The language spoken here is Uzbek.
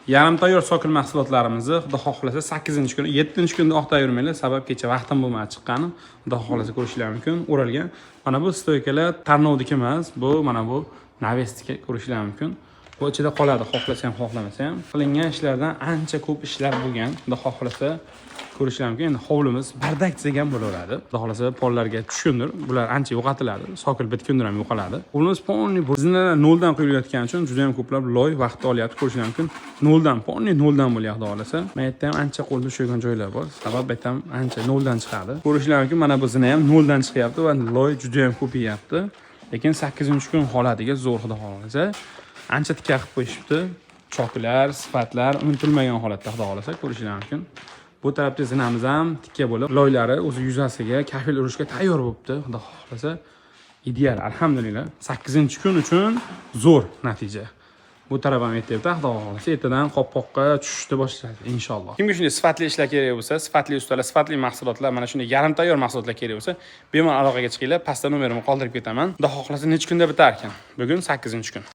Yarim tayyor sokil mahsulotlarimizni, xudo xohlasa, 8-kuni, 7-kunda oqtayvermanglar, sabab kecha vaqtim bo'lmadi chiqqanim. Xudo xohlasa, ko'rishinglar mumkin, o'ralgan. Mana bu стойка lar Tarnovniki emas, bu mana bu навес niki, ko'rishinglar mumkin. Bu ichida qoladi, xohlasa ham, xohlamasa ham. Qilingan ishlardan ancha ko'p ishlar bo'lgan. Xudo xohlasa, ko'rishlar mumkin. Endi hovlimiz бардак desak ham bo'laveradi. Xudo xohlasa, pollarga tushkundir. Bular ancha yo'qotiladi. Sokil bitgundir ham yo'qoladi. Hovlimiz полный zinalar noldan quyilayotgani uchun juda ham ko'plab loy vaqt olyapti, ko'rishlar mumkin. Noldan, полный noldan bo'lyapti, xudo xohlasa. Mana yerda ham ancha qo'lda ushlagan joylar bor. Sabab bu yerda ham ancha noldan chiqadi. Ko'rishlar mumkin, mana bu zina ham noldan chiqyapti va loy juda ham ko'payyapti. Lekin 8-kun holatiga zo'r, xudo xohlasa. Ancha tikka qilib qo'yishibdi. Choklar, sifatlar unutilmagan holatda, xudo xohlasa, ko'rishlar mumkin. Bu tarafda zinamiz ham tikka bo'lib, loylari o'zi yuzasiga kafel urishga tayyor bo'libdi. Xudo xohlasa, ideal, alhamdulillah. 8-kun uchun zo'r natija. Bu taraf ham ertaga, xudo xohlasa, ertadan qopqoqqa tushishni boshlaydi inshaalloh. Kimga shunday sifatli ishlar kerak bo'lsa, sifatli ustalar, sifatli mahsulotlar, mana shunday yarim tayyor mahsulotlar kerak bo'lsa, bemalol aloqaga chiqinglar. Pastda nomerimni qoldirib ketaman. Xudo xohlasa, necha kunda bitar ekan? Bugun 8-kun.